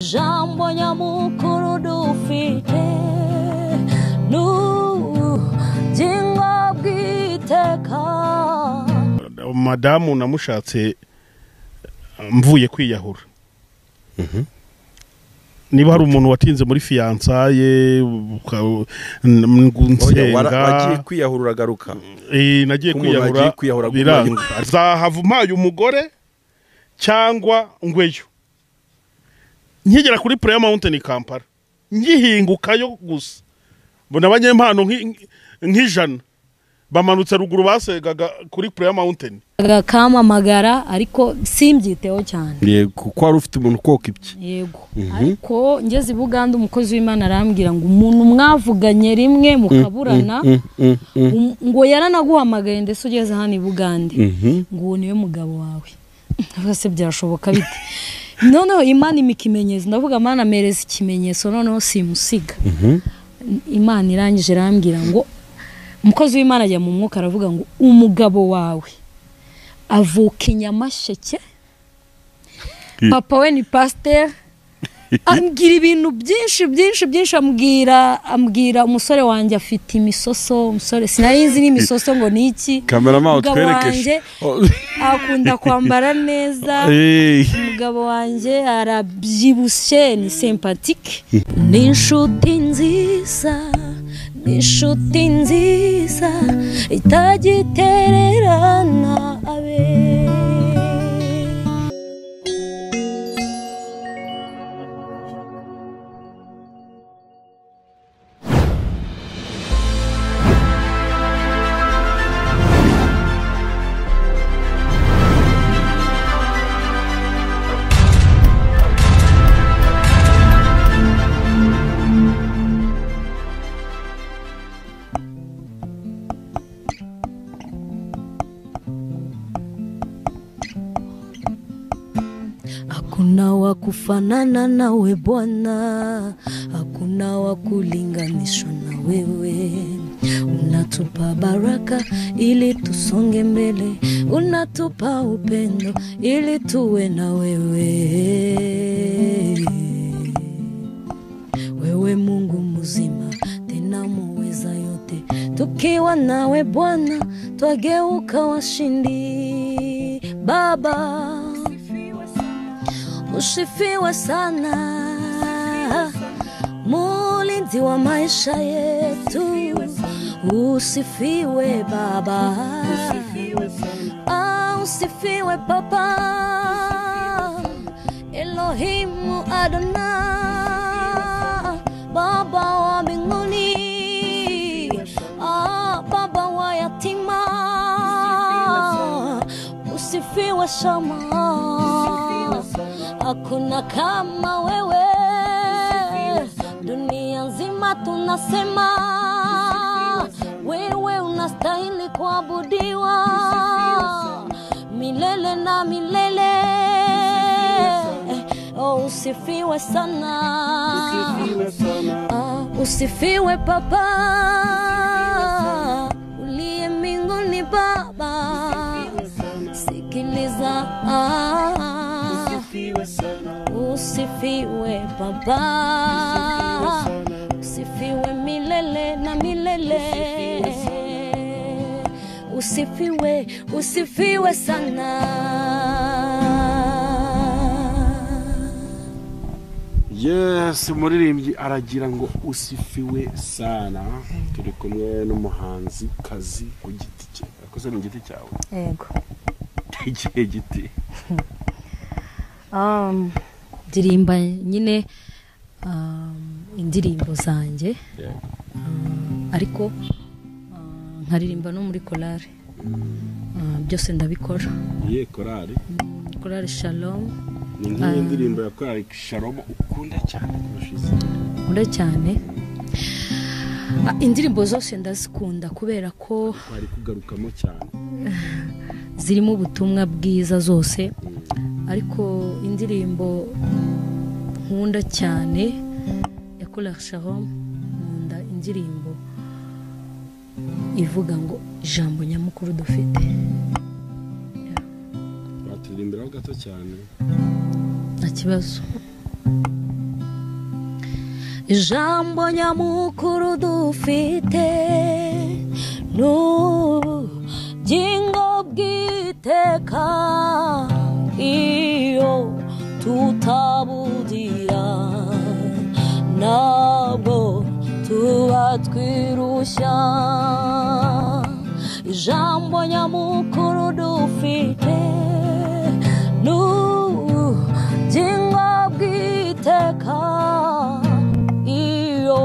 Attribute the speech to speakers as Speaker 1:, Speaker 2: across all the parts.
Speaker 1: Jambo nyamukuru dufite n'ubugingo bw'iteka.
Speaker 2: Madamu namushatse mvuye kwiyahura. Niba hari umuntu watinze muri fiançailles
Speaker 3: wagiye kwiyahura uragaruka.
Speaker 2: Nagiye kwiyahura biranga. Zahava umpaye umugore cyangwa ngweyo. Nkigera kuri Prayer Mountain Kampala ngihingukayo gusa mbona abanyempano nk'ijana bamanutse ruguru basegaga kuri Prayer Mountain.
Speaker 1: Kamamagara ariko simbyiteho cyane.
Speaker 3: Yego, kuko wari ufite umuntu koka ibye.
Speaker 1: Yego. Ariko ngeze i Buganda umukozi w'Imana arambwira ngo umuntu mwavuganye rimwe mukaburana ngo yaranaguhamagaye ndetse ugeze hano i Bugande ngo niwe mugabo wawe. Bose byashoboka bite? Noneho Imana imikimenyetso, ndavuga Mana mereza ikimenyetso noneho simusiga. Imana irangije irambwira ngo umukozi w'Imana ajya mu mwuka aravuga ngo umugabo wawe avuka i Nyamasheke, papa we ni pasteur. Ambwira ibintu byinshi byinshi byinshi, ambwira umusore wanjye afite imisoso, umusore sinari nzi n'imisoso ngo ni iki.
Speaker 3: Cameraman utwerekeshe.
Speaker 1: Akunda kwambara neza. Umugabo wanjye arabyibushye, ni sympathique. Ni inshuti nziza, ni inshuti nziza itagitererana abe. Hakuna wa kufanana nawe Bwana, hakuna wa kulinganishwa na wewe. Unatupa baraka ili tusonge mbele, unatupa upendo ili tuwe na wewe. Wewe Mungu mzima tena muweza yote, tukiwa nawe Bwana twageuka washindi. Baba usifiwe sana, mulinzi wa maisha yetu. Usifiwe Baba, usifiwe Papa, Elohimu Adonai, Baba wa mbinguni, Baba wa yatima. Usifiwe Shama, hakuna kama wewe, dunia nzima tunasema wewe unastahili kuabudiwa milele na milele. Oh, usifiwe sana, usifiwe Papa uliye mbinguni. Baba sikiliza, usifiwe Baba, usifiwe milele na milele. Usifiwe, usifiwe sana.
Speaker 3: Yes, umuririmbyi aragira ngo usifiwe sana. Turi kumwe n'umuhanzi kazi ku giti cye. Akoze mu giti cyawe?
Speaker 1: Yego.
Speaker 3: Igihe giti.
Speaker 1: Ndirimba nyine indirimbo zanjye, ariko nkaririmba no muri korali, byose ndabikora.
Speaker 3: Iye korali?
Speaker 1: Korali Shalom.
Speaker 3: Ni nk'iyo ndirimbo ya korali Shalom ukunda cyane kurusha izindi?
Speaker 1: Nkunda cyane indirimbo zose ndazikunda kubera ko
Speaker 3: ari kugarukamo cyane,
Speaker 1: zirimo ubutumwa bwiza zose. Ariko indirimbo nkunda cyane ya Korali Shalom, nkunda indirimbo ivuga ngo ijambo nyamukuru dufite.
Speaker 3: Baturirimbiraho gato cyane.
Speaker 1: Nta kibazo. Ijambo nyamukuru dufite n'ubugingo bw'iteka, iyo tutabugira ntabwo tuba twirushya. Ijambo nyamukuru dufite n'ubugingo bw'iteka, iyo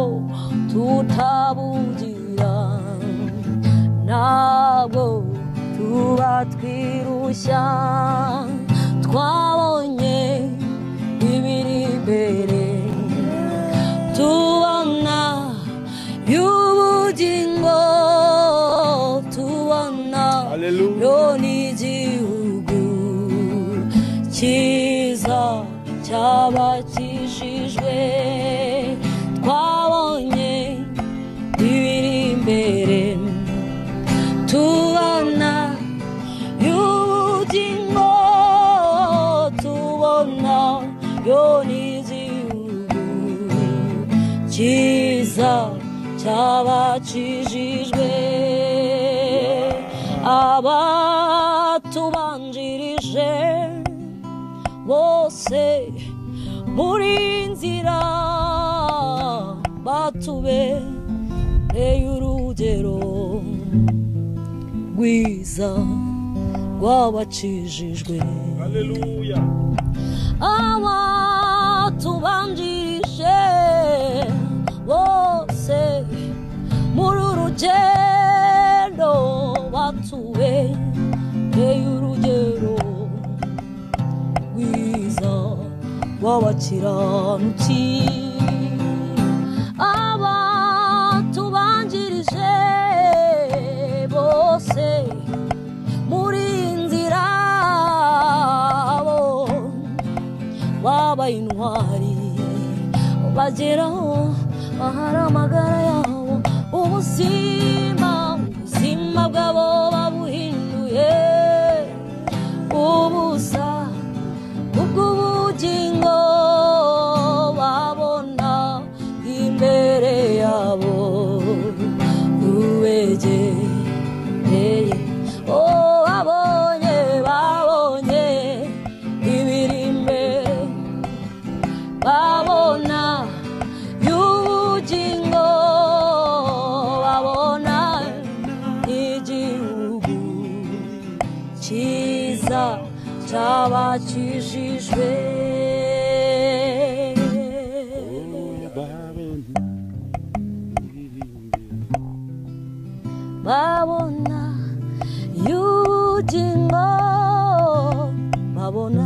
Speaker 1: tutabugira ntabwo tuba twirushya. Twabonye ibiri imbere, tubona y'ubugingo, tubona yo n'igihugu cyiza cyabakijijwe. Twabonye ibiri imbere, tubona y'ubugingo, tubona yo n'igihugu cyiza cyabakijijwe. Abatubanjirije bose muri nzira batubereye urugero rwiza rwabakijijwe.
Speaker 2: Haleluya.
Speaker 1: Abatubanjirije bose muri urugendo batubereye urugero rwiza rw'abakiranutsi. Abatubanjirije bose muri nzira bo babaye intwari, bageraho bahara amagara yabo, ubuzima bwabo babuhinduye ubusa kubw'ubugingo babona imbere yabo uwegereye. Oh, babonye babonye ibiri imbere, babona y'ubugingo, babona igihugu cyiza cyabakijijwe. Babona y'ubugingo, babona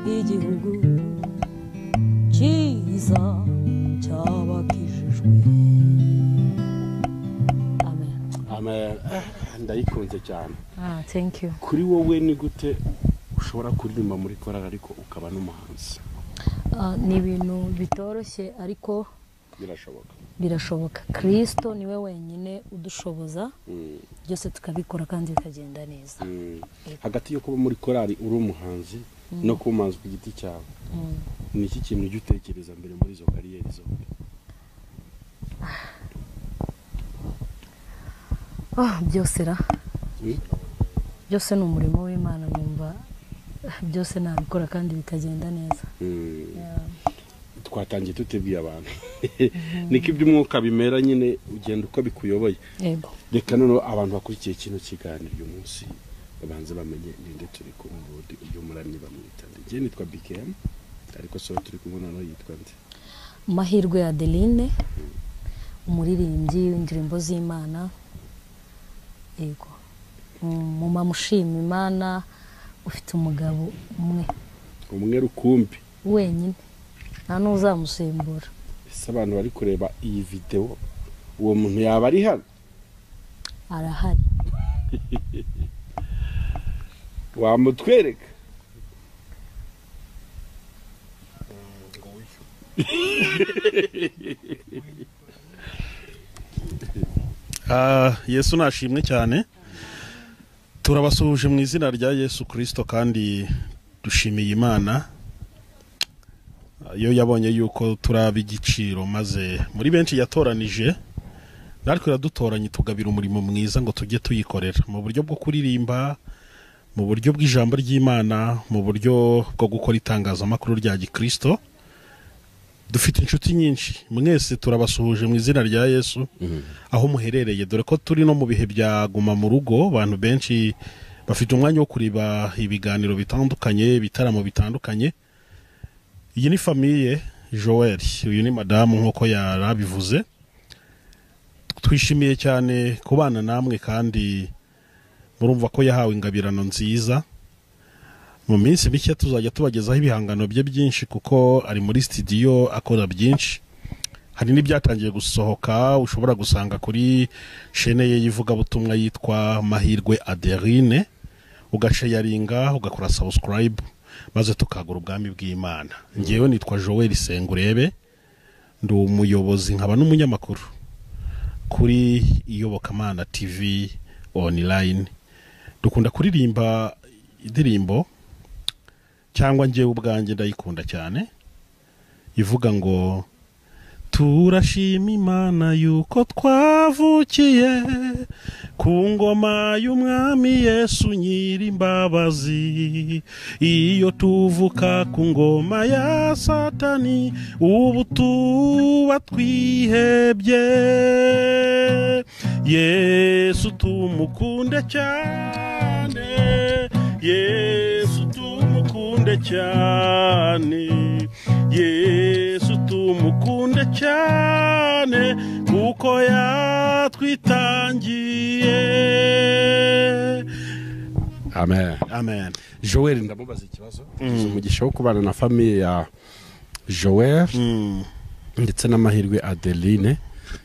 Speaker 1: igihugu cyiza cyabakijijwe. Amen.
Speaker 3: Amen. Ndayikunze cyane.
Speaker 1: Thank you.
Speaker 3: Kuri wowe ni gute ushobora kuririmba muri korali ariko ukaba n'umuhanzi?
Speaker 1: Ni ibintu bitoroshye ariko
Speaker 3: birashoboka.
Speaker 1: Birashoboka. Kristo niwe wenyine udushoboza byose tukabikora kandi bikagenda neza.
Speaker 3: Hagati yo kuba muri korali uri umuhanzi no kuba umuhanzi ku giti cyawe, ni iki kintu ujya utekereza mbere muri izo kariyeri zombi?
Speaker 1: Byose ra byose ni umurimo w'Imana, numva byose nabikora kandi bikagenda neza.
Speaker 3: Twatangiye tutibwiye abantu niko iby'umwuka bimera nyine, ugenda uko bikuyoboye.
Speaker 1: Yego.
Speaker 3: Reka noneho abantu bakurikiye kino kiganiro uyu munsi babanze bamenye ninde turi kumwe, ubundi uyu muramyi bamwita nde. Njye nitwa BKM, ariko so turi kumwe noneho yitwa nde?
Speaker 1: Mahirwe Adeline, umuririmbyi w'indirimbo z'Imana. Yego. Mama mushima Imana ufite umugabo umwe
Speaker 3: umwe rukumbi
Speaker 1: wenyine, nta n'uzamusimbura.
Speaker 3: Ese abantu bari kureba iyi video, uwo muntu yaba ari hano?
Speaker 1: Arahari.
Speaker 3: Wamutwereka?
Speaker 2: Yesu nashimwe cyane. Turabasuhuje mu izina rya Yesu Kristo kandi dushimiye Imana Iyo yabonye yuko turaba igiciro maze muri benshi yatoranije, natwe iradutoranye tugabira umurimo mwiza ngo tujye tuyikorera mu buryo bwo kuririmba, mu buryo bw'ijambo ry'Imana, mu buryo bwo gukora itangazamakuru rya Gikristo. Dufite inshuti nyinshi, mwese turabasuhuje mu izina rya Yesu aho muherereye, dore ko turi no mu bihe bya guma mu rugo. Abantu benshi bafite umwanya wo kureba ibiganiro bitandukanye, ibitaramo bitandukanye. Iyi ni famille Joel, uyu ni madamu nk'uko yarabivuze. Twishimiye cyane kubana namwe kandi murumva ko yahawe ingabirano nziza. Mu minsi mike tuzajya tubagezaho ibihangano bye byinshi kuko ari muri studio akora byinshi. Hari n'ibyatangiye gusohoka ushobora gusanga kuri chaîne ye y'ivugabutumwa yitwa Mahirwe Adeline, ugasharinga, ugakora subscribe maze tukagura ubwami bw'Imana. Ngewe nitwa Joel Sengurebe, ndi umuyobozi nkaba n'umunyamakuru kuri Iyobokamana TV online. Dukunda kuririmba indirimbo, cyangwa ngewe ubwanjye ndayikunda cyane, ivuga ngo turashima Imana yuko twavukiye ku ngoma y'umwami Yesu nyirimbabazi. Iyo tuvuka ku ngoma ya Satani ubu tuba twihebye. Yesu tumukunde cyane, Yesu tumukunde cyane, Yesu tumukunde cyane kuko yatwitangiye.
Speaker 3: Amen.
Speaker 2: Amen.
Speaker 3: Joel, ndamubaza ikibazo. Umugisha wo kubana na famille ya Joel ndetse n'Amahirwe Adeline,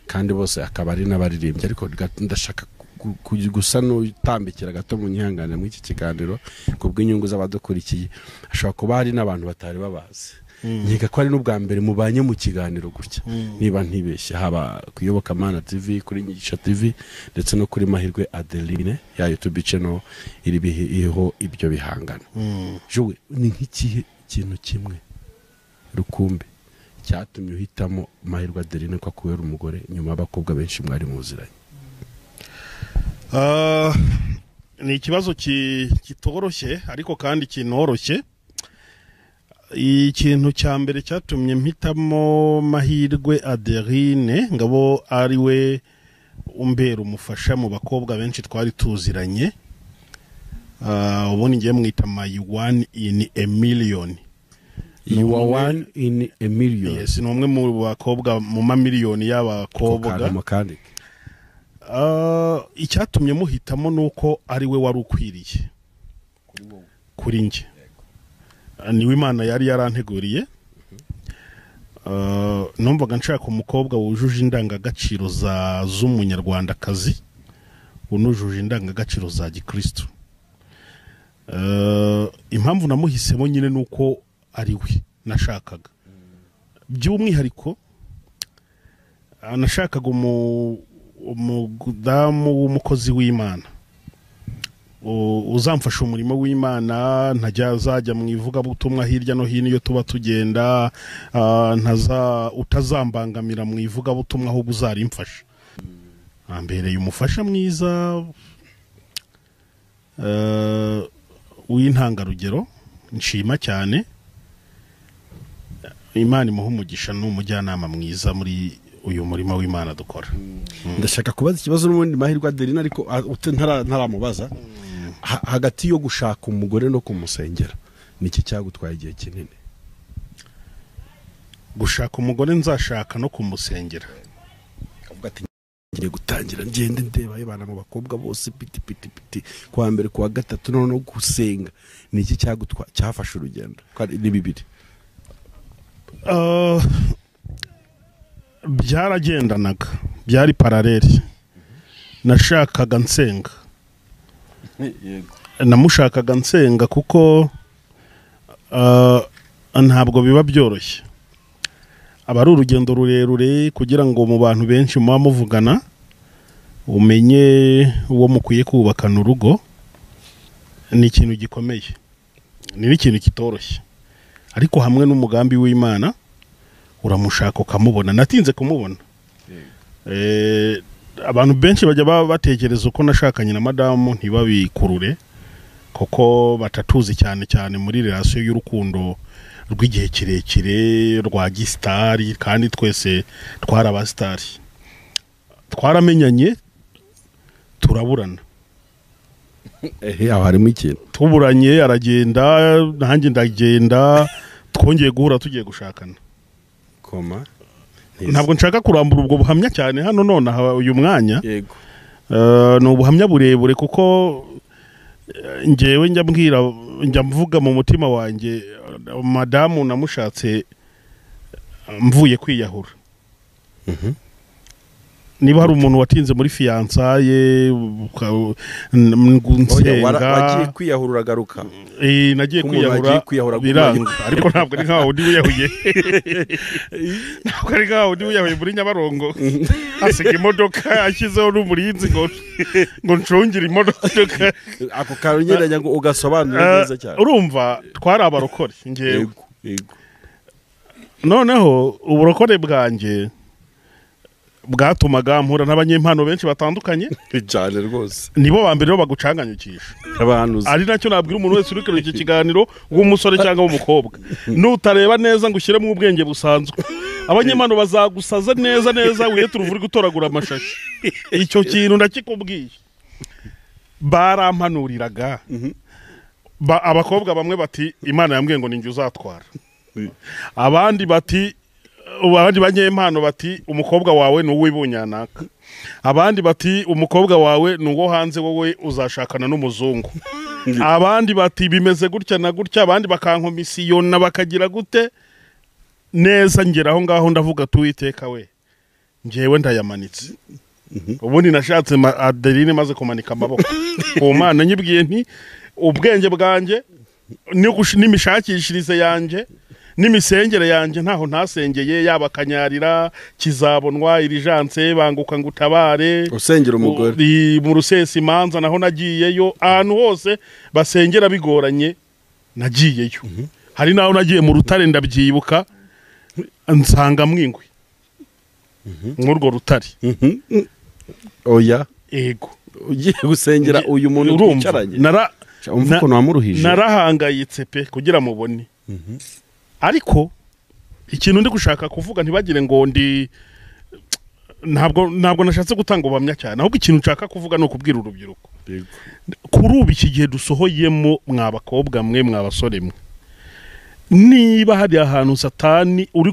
Speaker 3: kandi bose akaba ari n'abaririmbyi, ariko ndashaka gusa n'utambikira gato mu nyihangane muri iki kiganiro ku bw'inyungu z'abadukurikiye. Ashobora kuba hari n'abantu batari babazi, nkeka ko ari n'ubwa mbere mubanye mu kiganiro gutya, niba ntibeshye, haba ku Iyobokamana TV, kuri Nyigisho TV ndetse no kuri Mahirwe Adeline ya YouTube channel iriho ibyo bihangano. Joel, ni nk'ikihe kintu kimwe rukumbi cyatumye uhitamo Mahirwe Adeline ko akubera umugore nyuma y'abakobwa benshi mwari muziranye?
Speaker 2: Ni ikibazo kitoroshye ariko kandi kinoroshye. Ikintu cya mbere cyatumye mpitamo Mahirwe Adeline ngabo ari we umbera umufasha mu bakobwa benshi twari tuziranye, ubundi ngiye mwita my one in a million.
Speaker 3: You are one in a million.
Speaker 2: Yes, ni umwe mu bakobwa mu mamiliyoni y'abakobwa. Icyatumye muhitamo nuko ari we wari ukwiriye kuri njye, niwe Imana yari yaranteguriye. Numvaga nshaka umukobwa wujuje indangagaciro z'umunyarwandakazi, unujuje indangagaciro za Gikristo. Impamvu namuhisemo nyine nuko ari we nashakaga. By'umwihariko nashakaga umudamu w'umukozi w'Imana uzamfasha umurimo w'Imana, ntajya azajya mu ivugabutumwa hirya no hino iyo tuba tugenda, utazambangamira mu ivugabutumwa ahubwo uzarimfasha. Ambereye umufasha mwiza w'intangarugero, nshima cyane. Imana imuha umugisha, ni umujyanama mwiza muri uyu murimo w'Imana dukora.
Speaker 3: Ndashaka kubaza ikibazo n'ubundi Mahirwe Adeline, ariko ntaramubaza. Hagati yo gushaka umugore no kumusengera, niki cyagutwaye igihe kinini?
Speaker 2: Gushaka umugore nzashaka no kumusengera.
Speaker 3: Akavuga ati ngiye gutangira ngende ndeba abana mu bakobwa bose piti piti piti, kuwa mbere kuwa gatatu, no gusenga. Niki cyagutwaye cyafashe urugendo? Ni bibiri.
Speaker 2: Byaragendanaga, byari paraleli. Nashakaga nsenga, namushakaga nsenga kuko ntabwo biba byoroshye. Aba ari urugendo rurerure kugira ngo mu bantu benshi muba muvugana umenye uwo mukwiye kubakana urugo. Ni ikintu gikomeye, ni ikintu kitoroshye. Ariko hamwe n'umugambi w'Imana uramushaka ukamubona. Natinze kumubona. Abantu benshi bajya batekereza uko nashakanye na madamu ntibabikurure, kuko batatuzi cyane cyane muri relation y'urukundo rw'igihe kirekire rwa gisitari, kandi twese twari abasitari. Twaramenyanye turaburana.
Speaker 3: Aho harimo ikintu.
Speaker 2: Tuburanye aragenda nanjye ndagenda, twongeye guhura tugiye gushakana.
Speaker 3: Koma.
Speaker 2: Ntabwo nshaka kurambura ubwo buhamya cyane hano none uyu mwanya.
Speaker 3: Yego.
Speaker 2: Ni ubuhamya burebure kuko njyewe njya mbwira, njya mvuga mu mutima wanjye, madamu namushatse mvuye kwiyahura. Niba hari umuntu watinze muri fiançaye
Speaker 3: wagiye kwiyahura uragaruka.
Speaker 2: Nagiye kwiyahura biranga, ariko ntabwo ari nkaho undi wiyahuye. Ntabwo ari nkaho undi wiyahuye muri Nyabarongo asiga imodoka ashyizeho n'umurinzi ngo ncungire imodoka.
Speaker 3: Ako karunyeranya ngo ugasobanure neza cyane.
Speaker 2: Urumva twari abarokore ngewe. Noneho uburokore bwanjye bwatumaga mpura n'abanyempano benshi batandukanye
Speaker 3: cyane rwose.
Speaker 2: Nibo ba mbere bagucanganyukisha
Speaker 3: abahanuzi.
Speaker 2: Ari nacyo nabwira umuntu wese uri kuri iki kiganiro w'umusore cyangwa w'umukobwa, nutareba neza ngo ushyiremo ubwenge busanzwe, abanyempano bazagusaza neza neza wiye turuvuri gutoragura amashashi. Icyo kintu ndakikubwiye. Barampanuriraga. Abakobwa bamwe bati Imana yambwiye ngo ninjye uzatwara. Abandi bati, abandi banyempano bati umukobwa wawe ni uw'ibunyanaka. Abandi bati umukobwa wawe ni uwo hanze, wowe uzashakana n'umuzungu. Abandi bati bimeze gutya na gutya, abandi bakankomisiyona bakagira gute neza. Ngera aho ngaho ndavuga tuwiteka we, ngewe ndayamanitse. Ubundi nashatse Adeline maze kumanika amaboko ku Mana, nyibwiye nti ubwenge bwanjye n'imishakishirize yanjye n'imisengere yanjye ntaho ntasengeye, yaba Kanyarira, Kizabonwa, Irijanse, banguka ngutabare,
Speaker 3: usengera umugore
Speaker 2: mu Rusesi imanza naho nagiyeyo, ahantu hose basengera bigoranye nagiyeyo. Hari naho nagiye mu rutare ndabyibuka nsanga mwingwe mw'urwo rutare.
Speaker 3: Oya.
Speaker 2: Ego.
Speaker 3: Ugiye gusengera uyu muntu twicaranye. Umva ukuntu wamuruhije.
Speaker 2: Narahangayitse pe kugira mubone. Ariko ikintu ndi gushaka kuvuga ntibagire ngo ndi ntabwo nashatse gutanga ubuhamya cyane, ahubwo ikintu nshaka kuvuga ni ukubwira urubyiruko. Kuri ubu iki gihe dusohoyemo mwa bakobwa mwe mwa basore mwe, niba hari ahantu satani uri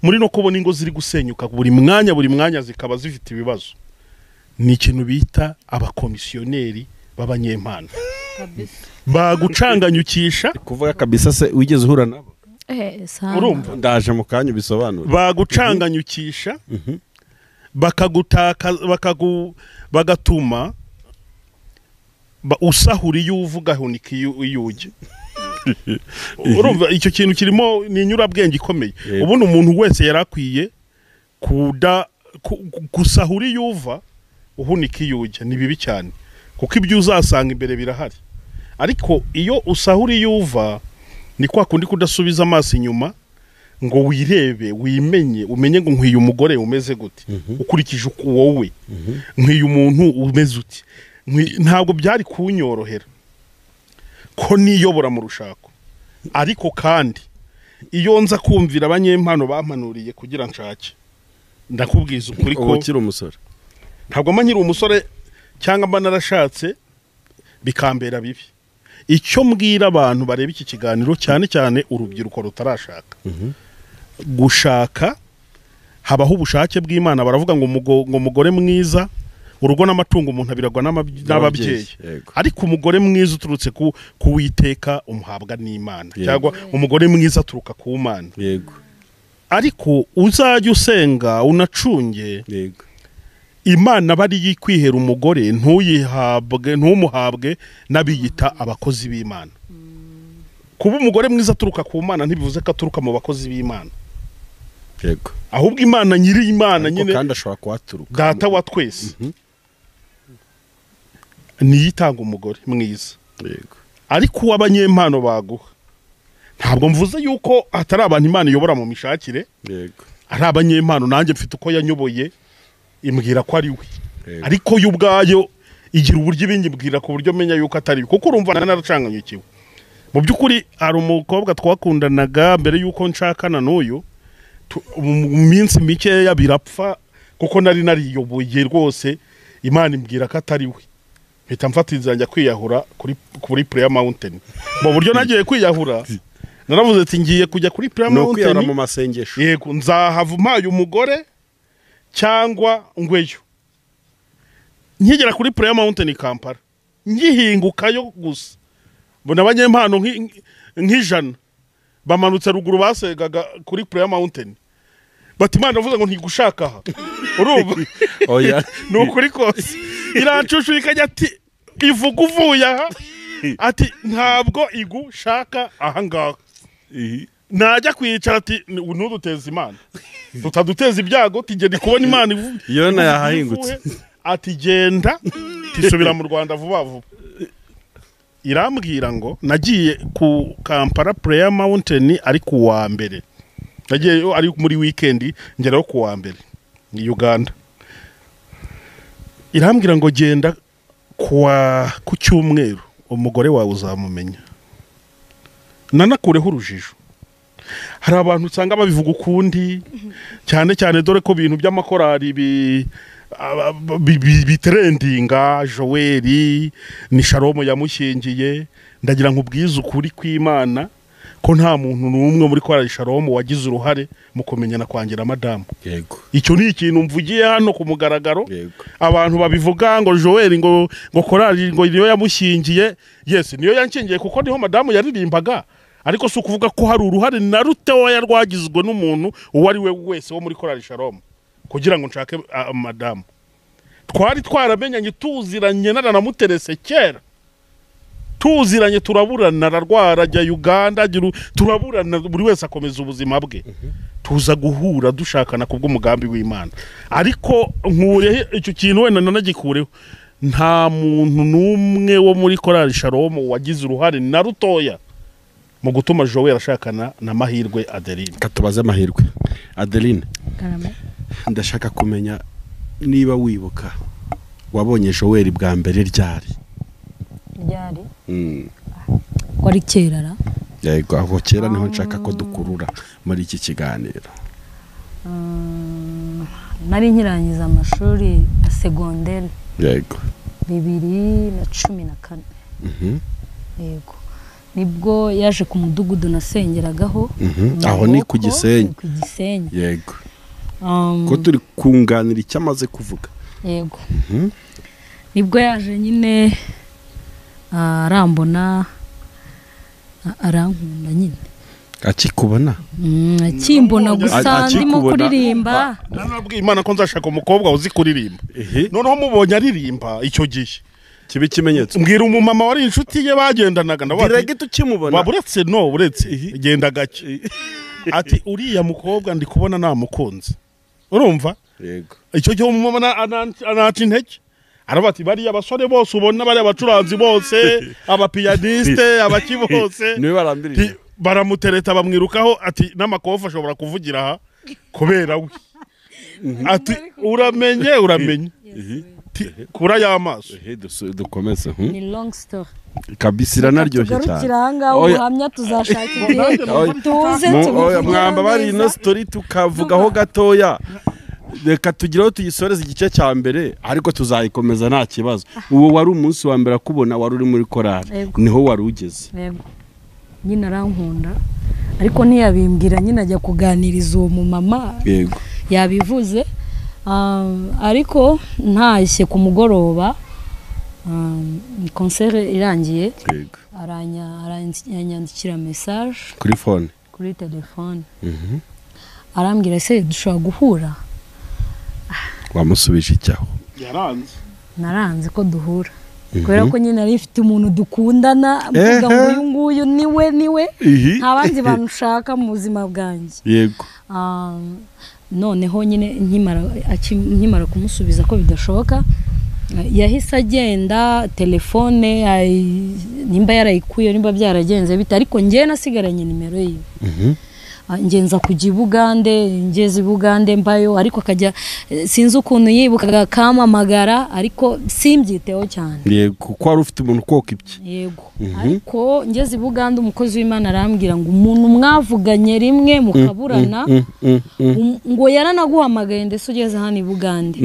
Speaker 2: muri no kubona ingo ziri gusenyuka buri mwanya zikaba zifite ibibazo, ni ikintu bita abakomisiyoneri b'abanyempano bagucanganyukisha.
Speaker 3: Kuvuga kabisa se wigeze uhura nabo?
Speaker 2: Urumva
Speaker 3: ndaje mu kanya bisobanura.
Speaker 2: Bagucanganyukisha bakagutaka, bagatuma usahura iyo uvuga hunika iyo ujya. Urumva icyo kintu kirimo ni inyurabwenge ikomeye. Ubundi umuntu wese yarakwiye gusahura iyo uva uhunika iyo ujya, ni bibi cyane kuko ibyo uzasanga imbere birahari. Ariko iyo usahura iyo uva ni kwa kundi kudasubiza amaso inyuma ngo wirebe, wimenye, umenye ngo nkwiye umugore umeze gute ukurikije uko wowe, nkwiye umuntu umeze uti. Ntabwo byari kunyorohera ko niyobora mu rushako. Ariko kandi iyo nza kumvira abanyempano bampanuriye kugira nshake, ndakubwiza ukuri ko
Speaker 3: ukiri umusore.
Speaker 2: Ntabwo mba nkiri umusore cyangwa mba narashatse bikambera bibi. Icyo mbwira abantu bareba iki kiganiro cyane cyane urubyiruko rutarashaka gushaka, habaho ubushake bw'Imana. Baravuga ngo umugore mwiza, urugo n'amatungo umuntu abiragwa n'ababyeyi, ariko umugore mwiza uturutse ku Uwiteka umuhabwa n'Imana, cyangwa umugore mwiza aturuka ku Mana.
Speaker 3: Yego.
Speaker 2: Ariko uzajya usenga unacunge.
Speaker 3: Yego.
Speaker 2: Imana bari yikwihera umugore ntuyihabwe, ntumuhabwe n'abiyita abakozi b'Imana. Kuba umugore mwiza aturuka ku Mana ntibivuze ko aturuka mu bakozi b'Imana.
Speaker 3: Yego.
Speaker 2: Ahubwo Imana nyiri Imana nyine
Speaker 3: kandi ashobora kuhaturuka.
Speaker 2: Data wa twese niyitanga umugore mwiza.
Speaker 3: Yego.
Speaker 2: Ariko uw'abanyempano baguha Ntabwo mvuze yuko atari abantu Imana iyobora mu mishakire,
Speaker 3: yego,
Speaker 2: ari abanyempano, nanjye mfite uko yanyoboye imbwira ko ari we, ariko yo ubwayo igira uburyo ibinyibwira ku buryo menya yuko atari we, kuko urumva naracanganyukiwe. Mu by'ukuri hari umukobwa twakundanaga mbere yuko nshakana n'uyu, mu minsi mikeya birapfa kuko nari nariyoboye rwose, Imana imbwira ko atari we, mpita mfata inzira njya kwiyahura kuri Prayer Mountain. Mu buryo nagiye kwiyahura naravuze ati ngiye kujya kuri Prayer
Speaker 3: Mountain
Speaker 2: no
Speaker 3: mu masengesho,
Speaker 2: yego nzahava mpaye umugore cyangwa ngweyo. Nkigera kuri Prayer Mountain Kampala ngihingukayo gusa mbona abanyempano nk'ijana bamanutse ruguru basegaga kuri Prayer Mountain, bati Imana iravuze ngo ntigushaka aha, urumva?
Speaker 3: Oya,
Speaker 2: ni ukuri kose. Irancushuye ikajya ati ivuga uvuye aha, ati ntabwo igushaka aha ngaha. Najya kwicara ati ntuduteze Imana, tutaduteza ibyago, tigenda kubona Imana
Speaker 3: Yona yahahingutse,
Speaker 2: ati genda tisubira mu Rwanda vuba vuba. Irambwira ngo nagiye ku Kampala Prayer Mountain ari ku wa mbere, nagiye ari muri weekend ngeraho ku wa mbere ni Uganda. Irambwira ngo genda ku cyumweru umugore wawe uzamumenya. Nanakureho urujijo. Hari abantu usanga babivuga ukundi, cyane cyane dore ko bintu by'amakorari bitrendinga, Joel ni Shalom yamushyingiye. Ndagira ngo ubwize ukuri kw'Imana ko nta muntu n'umwe muri korali Shalom wagize uruhare mu kumenyana kwangira madamu.
Speaker 3: Yego,
Speaker 2: icyo ni ikintu mvugiye hano ku mugaragaro.
Speaker 3: Yego,
Speaker 2: abantu babivuga ngo Joel ngo korali ngo niyo yamushyingiye. Yes, niyo yanshingiye kuko niho madamu yaririmbaga, ariko si ukuvuga ko hari uruhare na rutoya rwagizwe n'umuntu uwo ari we wese wo muri korali Shalom kugira ngo nshake madamu. Twari twaramenyanye tuziranye, naranamuterese kera, tuziranye, turaburana, ararwara ajya Uganda, turaburana, buri wese akomeza ubuzima bwe, tuza guhura dushakana kubw'umugambi w'Imana. Ariko nkureho icyo kintu wenda nanagikureho, nta muntu n'umwe wo muri korali Shalom wagize uruhare na rutoya mu gutuma Joel ashakana na Mahirwe Adeline.
Speaker 3: Katubaze Mahirwe Adeline, ndashaka kumenya niba wibuka wabonye Joel bwa mbere ryari?
Speaker 1: Ryari? Wari kera ra?
Speaker 3: Yego, aho kera niho nshaka ko dukurura muri iki kiganiro.
Speaker 1: Nari nkirangiza amashuri ya secondaire.
Speaker 3: Yego.
Speaker 1: 2014. Yego. Nibwo yaje ku mudugudu nasengeragaho.
Speaker 3: Aho ni ku Gisenyi.
Speaker 1: Ku Gisenyi.
Speaker 3: Yego. Ko turi kunganira icyo amaze kuvuga.
Speaker 1: Yego. Nibwo yaje nyine arambona, arankunda nyine.
Speaker 3: Akikubona?
Speaker 1: Akimbona gusa ndimo kuririmba.
Speaker 2: Narabwiye Imana ko nzashaka umukobwa uzi kuririmba. Noneho mubonye aririmba icyo gihe
Speaker 3: kibe ikimenyetso.
Speaker 2: Mbwira umumama wari inshuti ye bagendanaga, ndavuga ati
Speaker 3: direct ukimubona
Speaker 2: waburetse no uretse genda gake. Ati uriya mukobwa ndi kubona namukunze. Urumva?
Speaker 3: Yego.
Speaker 2: Icyo gihe umumama anaca intege. Aravuga ati bariya abasore bose ubona, bariya abacuranzi bose, abapianiste, abaki bose
Speaker 3: niwe barambirije,
Speaker 2: baramutereta bamwirukaho, ati n'amakofa ashobora kuvugira aha kubera we. Ati uramenye uramenye. Kura y'amaso.
Speaker 3: Dukomeze.
Speaker 1: Ni long story.
Speaker 3: Kabisa iranaryoshye cyane.
Speaker 1: Tugarukira aha ngaha ubuhamya tuzashaka igihe tuze tubuvuge.
Speaker 3: Mwamba bari ino story tukavugaho gatoya. Reka tugireho tuyisoreze igice cya mbere, ariko tuzayikomeza nta kibazo. Uwo wari umunsi wa mbere akubona wari uri muri korali, niho wari ugeze.
Speaker 1: Yego. Nyine arankunda ariko ntiyabimbwira, nyine ajya kuganiriza uwo mumama.
Speaker 3: Yego.
Speaker 1: Yabivuze. Ariko ntashye ku mugoroba, concert irangiye, aranyandikira message
Speaker 3: kuri phone,
Speaker 1: kuri telefone. Arambwira se dushobora guhura?
Speaker 3: Wamusubije icyaho?
Speaker 2: Yaranze.
Speaker 1: Naranze ko duhura. Kubera ko nyine nari mfite umuntu dukundana, mvuga ngo uyu nguyu niwe niwe, nta bandi bantu ushaka mu buzima bwanjye.
Speaker 3: Yego.
Speaker 1: Noneho nyine nkimara kumusubiza ko bidashoboka, Yahise agenda, telefone nimba yarayikuye nimba byaragenze bite, ariko njye nasigaranye nimero yiwe. Ngenza kujya i Bugande, ngeze i Bugande mbayo, ariko akajya sinzi ukuntu yibukaga kampamagara, ariko simbyiteho cyane.
Speaker 3: Yego, kuko wari ufite umuntu ukoka ibye.
Speaker 1: Yego. Ariko ngeze i Bugande umukozi w'Imana arambwira ngo umuntu mwavuganye rimwe mukaburana, ngo yaranaguhamagaye ndetse ugeze hano i Bugande,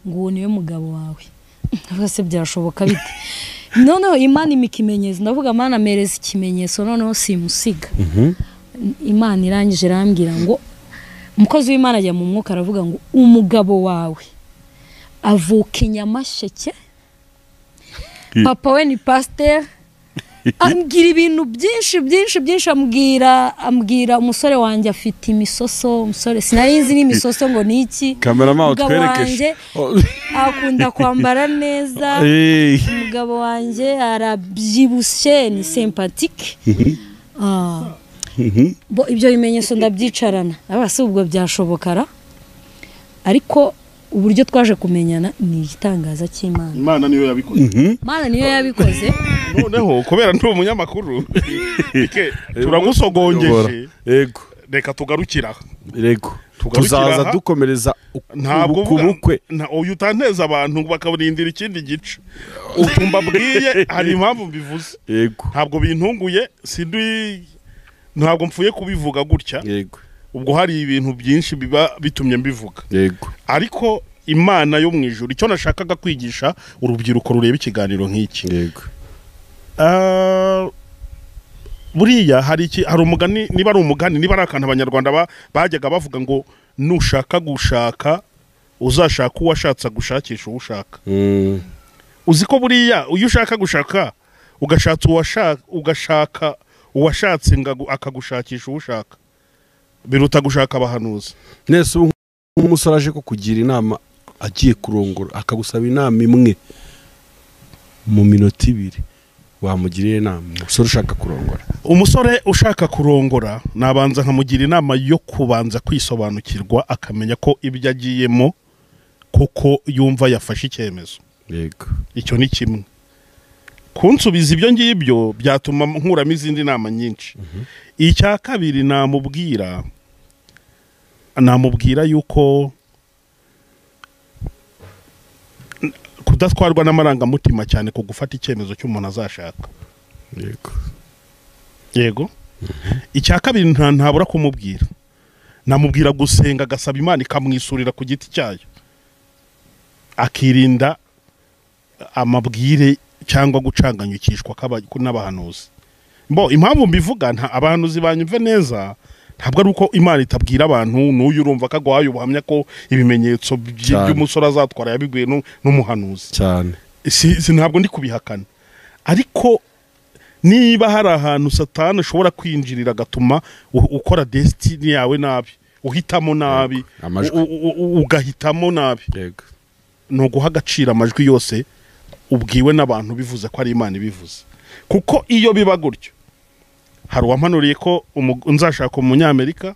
Speaker 1: ngo uwo niwe mugabo wawe. Ndavuga se byashoboka bite? Noneho Imana impa ikimenyetso, ndavuga Mana mereza ikimenyetso, noneho simusiga. Imana irangije irambwira ngo umukozi w'Imana ajya mu mwuka aravuga ngo umugabo wawe avuka i Nyamasheke, papa we ni pasteur, ambwira ibintu byinshi byinshi byinshi, ambwira umusore wanjye afite imisoso, umusore sinari nzi n'imisoso ngo ni iki.
Speaker 3: Cameraman utwerekeshe.
Speaker 1: Akunda kwambara neza, umugabo wanjye arabyibushye, ni sympathique. Bo ibyo bimenyetso ndabyicarana, aba se ubwo byashobokara, ariko uburyo twaje kumenyana ni igitangaza cy'Imana.
Speaker 2: Imana niyo yabikoze.
Speaker 1: Imana niyo yabikoze.
Speaker 2: Noneho kubera ndi umunyamakuru turagusogongeje.
Speaker 3: Yego.
Speaker 2: Reka tugarukira.
Speaker 3: Yego. Tuzaza dukomereza ku bukwe.
Speaker 2: Uyu utanteza abantu bakaburindira ikindi gice. Utumba bwiye hari impamvu mbivuze.
Speaker 3: Yego.
Speaker 2: Ntabwo bintunguye, sindi ntabwo mfuye kubivuga gutya.
Speaker 3: Yego.
Speaker 2: Ubwo hari ibintu byinshi biba bitumye mbivuga.
Speaker 3: Yego.
Speaker 2: Ariko Imana yo mu ijuru icyo nashakaga kwigisha urubyiruko rureba ikiganiro nk'iki.
Speaker 3: Yego.
Speaker 2: Buriya hari umugani, niba ari umugani, niba ari akantu abanyarwanda bajyaga bavuga ngo nushaka gushaka uzashaka uwashatse gushakisha uwo ushaka. Uzi ko buriya iyo ushaka gushaka ugashatsa ugashaka uwashatse akagushakisha uwo ushaka, biruta gushaka abahanuzi.
Speaker 3: Nese umusore aje kukugira inama agiye kurongora akagusaba inama imwe mu minota ibiri, wamugiriye inama umusore ushaka kurongora?
Speaker 2: Umusore ushaka kurongora nabanza nkamugira inama yo kubanza kwisobanukirwa, akamenya ko ibyo agiyemo kuko yumva yafashe icyemezo.
Speaker 3: Yego.
Speaker 2: Icyo ni kimwe. Kunsubiza ibyo ngibyo byatuma nkuramo izindi nama nyinshi. Icya kabiri namubwira yuko kudatwarwa n'amarangamutima cyane ku gufata icyemezo cy'umuntu azashaka.
Speaker 3: Yego.
Speaker 2: Yego. Icya kabiri ntabura kumubwira, namubwira gusenga agasaba Imana ikamwisurira ku giti cyayo, akirinda amabwire cyangwa gucanganyukishwa n'abahanuzi. Mbo impamvu mbivuga nta abahanuzi banyumve neza, ntabwo ari uko Imana itabwira abantu, n'uyu urumva kagwaye ubuhamya ko ibimenyetso by'umusore azatwara yabiguye n'umuhanuzi
Speaker 3: cyane.
Speaker 2: Si ntabwo ndi kubihakana, ariko niba hari ahantu Satani ashobora kwinjirira agatuma ukora destiny yawe nabi, uhitamo nabi, ugahitamo nabi, ni uguha agaciro amajwi yose ubwiwe n'abantu bivuze ko ari Imana ibivuze. Kuko iyo biba gutyo, hari uwampanuriye ko nzashaka umunyamerika,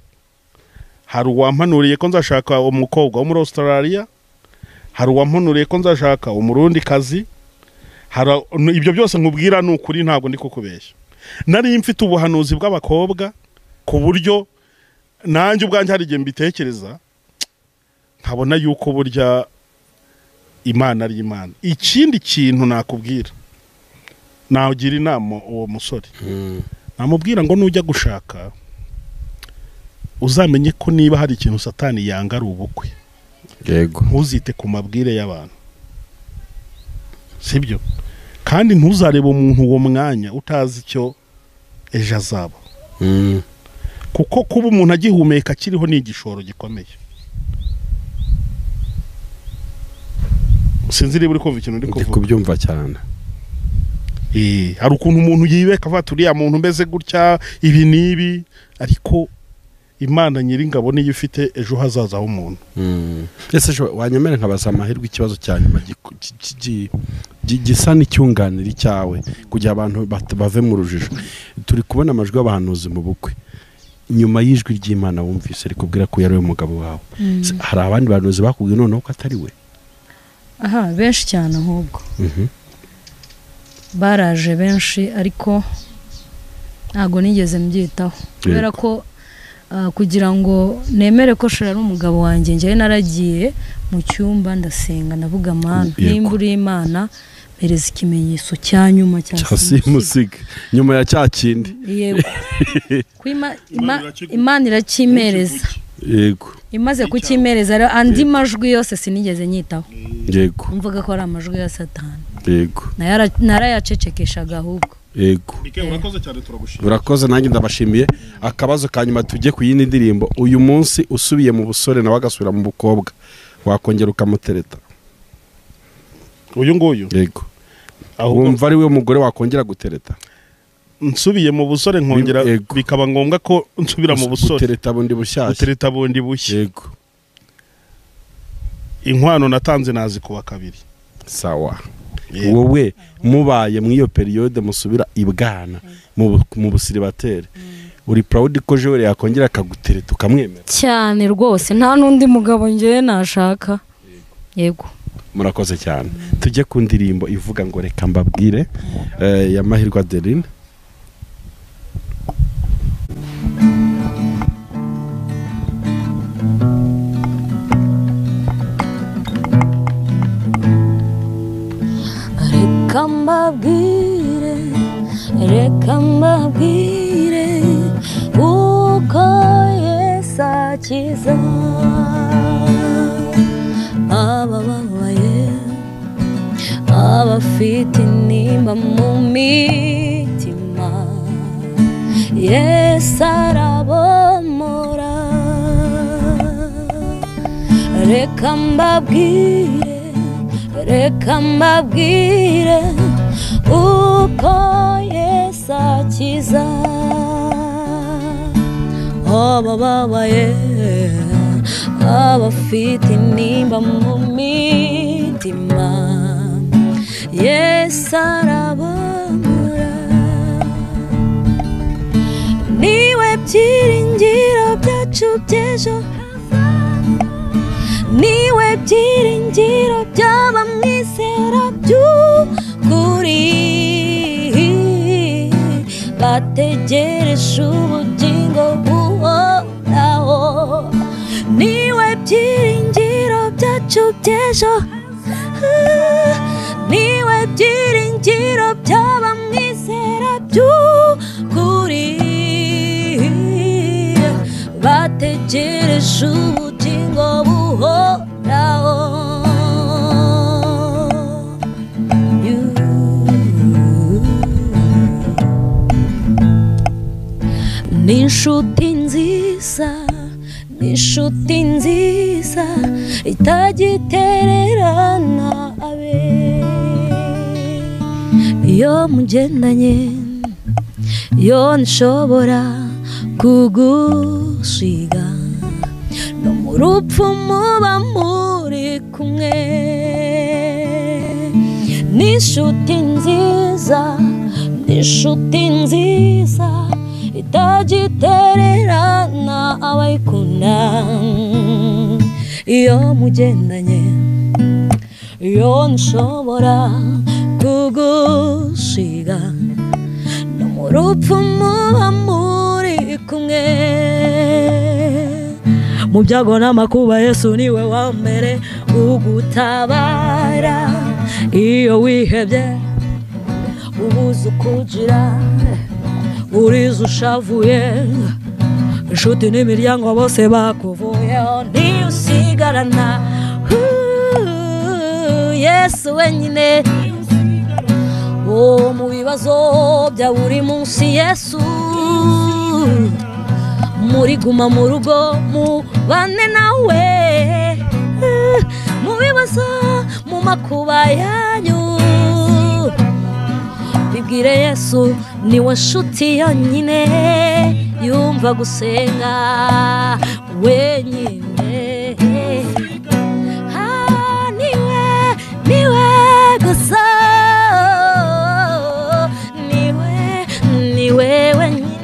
Speaker 2: hari uwampanuriye ko nzashaka umukobwa wo muri Australia, hari uwampanuriye ko nzashaka umurundi kazi, hari ibyo byose nkubwira ni ukuri, ntabwo ndi kukubeshya. Nari mfite ubuhanuzi bw'abakobwa ku buryo nanjye ubwanjye hari igihe mbitekereza nkabona yuko burya Imana ari Imana. Ikindi kintu nakubwira, nagira inama uwo musore, namubwira ngo nujya gushaka uzamenye ko niba hari ikintu Satani yanga ari ubukwe.
Speaker 3: Yego.
Speaker 2: Ntuzite ku mabwire y'abantu, sibyo? Kandi ntuzarebe umuntu uwo mwanya utazi icyo ejo azaba. Kuko kuba umuntu agihumeka akiriho ni igishoro gikomeye. Sinzi niba uri kumva ikintu ndi kuvuga.
Speaker 3: Ndi kubyumva cyane.
Speaker 2: Hari ukuntu umuntu yibeka avuga ati uriya muntu umeze gutya ibi n'ibi, ariko Imana nyiringabo niyo ifite ejo hazaza h'umuntu.
Speaker 3: Ese wanyemera nkabaza amahirwe ikibazo cya nyuma gisa n'icyunganira cyawe kugira abantu bave mu rujijo. Turi kubona amajwi y'abahanuzi mu bukwe, nyuma y'ijwi ry'Imana wumvise rikubwira ko yari umugabo wawe, hari abandi bahanuzi bakubwiye noneho ko atari we?
Speaker 1: Aha, benshi cyane ahubwo. Baraje benshi ariko ntago nigeze mbyitaho kubera ko kugira ngo nemere ko Shora ari umugabo wanjye, njyewe naragiye mu cyumba ndasenga ndavuga Mana, nimba uri Imana mpereza ikimenyetso cya nyuma cya
Speaker 3: simusiga nyuma ya cya kindi.
Speaker 1: Yego. Imana irakimereza.
Speaker 3: Yego.
Speaker 1: Imaze kukimereza rero andi majwi yose sinigeze nyitaho.
Speaker 3: Yego.
Speaker 1: Mvuga ko ari amajwi ya Satani.
Speaker 3: Yego.
Speaker 1: Narayacecekeshaga ahubwo.
Speaker 3: Yego.
Speaker 2: Urakoze cyane, turagushimiye.
Speaker 3: Urakoze, nanjye ndabashimiye. Akabazo ka nyuma tujye ku yindi ndirimbo. Uyu munsi usubiye mu busore nawe agasubira mu bukobwa, wakongera ukamutereta?
Speaker 2: Uyu nguyu?
Speaker 3: Yego. Wumva ari we mugore wakongera gutereta?
Speaker 2: Nsubiye mu busore nkongera bikaba ngombwa ko nsubira mu busore.
Speaker 3: Gutereta bundi bushyashya.
Speaker 2: Gutereta bundi bushya.
Speaker 3: Yego.
Speaker 2: Inkwano natanze nazi kuba kabiri.
Speaker 3: Sawa. Wowe mubaye mu iyo periode musubira ibwana mu busiribateri, uri proud ko Joel yakongera akagutereta ukamwemera?
Speaker 1: Cyane rwose, nta nundi mugabo ngewe nashaka. Yego.
Speaker 3: Murakoze cyane. Tujye ku ndirimbo ivuga ngo reka mbabwire ya Mahirwe Adeline.
Speaker 1: Reka mbabwire, reka mbabwire uko Yesu akiza abababaye, abafite intimba mu mitima, Yesu arabomora. Reka mbabwire, reka mbabwire uko Yesu akiza abababaye, abafite intimba mu mitima, Yesu arabomora. Niwe byiringiro byacu by'ejo, niwe byiringiro by'abamwizera by'ukuri, bategereje ubugingo buhoraho. Niwe byiringiro byacu by'ejo, niwe byiringiro by'abamwizera by'ukuri, bategereje ubugingo buhoraho. Ni inshuti nziza, ni inshuti nziza itagitererana abe, iyo mugendanye yo nshobora kugusiga, no mu rupfu muba muri kumwe. Ni inshuti nziza, ni inshuti nziza itagitererana abayikunda, iyo mugendanye yo nshobora kugusiga, no mu rupfu muba muri kumwe. Mu byago n'amakuba Yesu niwe wa mbere ugutabara, iyo wihebye ubuze ukugira, uriza ushavuye, inshuti n'imiryango bose bakuvuyeho, ntiyusigarana Yesu wenyine. Mu bibazo bya buri munsi Yesu muri guma mu rugo mubane nawe, mu bibazo mu makuba yanyu bibwire Yesu, niwe nshuti yonyine yumva gusenga wenyine. Niwe, niwe gusa, niwe, niwe wenyine.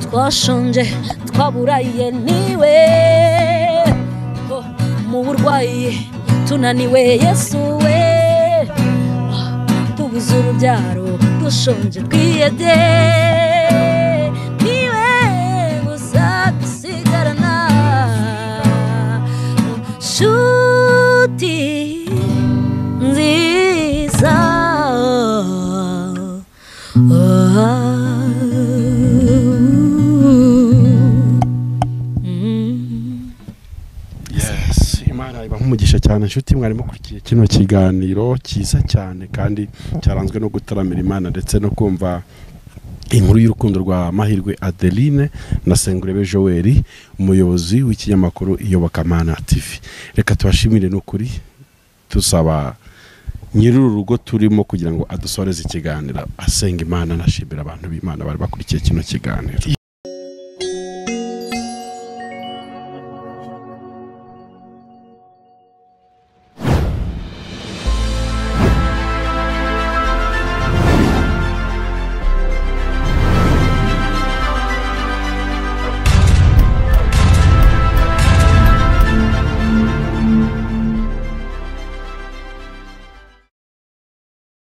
Speaker 1: Twashonje twaburaye niwe, mu burwayi Tunaniwe Yesu we, tubuze urubyaro, dushonje twiyede, niwe gusa dusigarana. Nshuti nziza,
Speaker 3: Yes, Imana ibaha umugisha cyane inshuti mwari mukurikiye kino kiganiro cyiza cyane kandi cyaranzwe no gutaramira Imana ndetse no kumva inkuru y'urukundo rwa Mahirwe Adeline na Sengurebe Joel, umuyobozi w'ikinyamakuru Iyobokamana TV. Reka tubashimire n'ukuri, tusaba nyir'uru rugo turimo kugira ngo adusoreze ikiganiro asenga Imana anashimira abantu b'Imana bari bakurikiye kino kiganiro.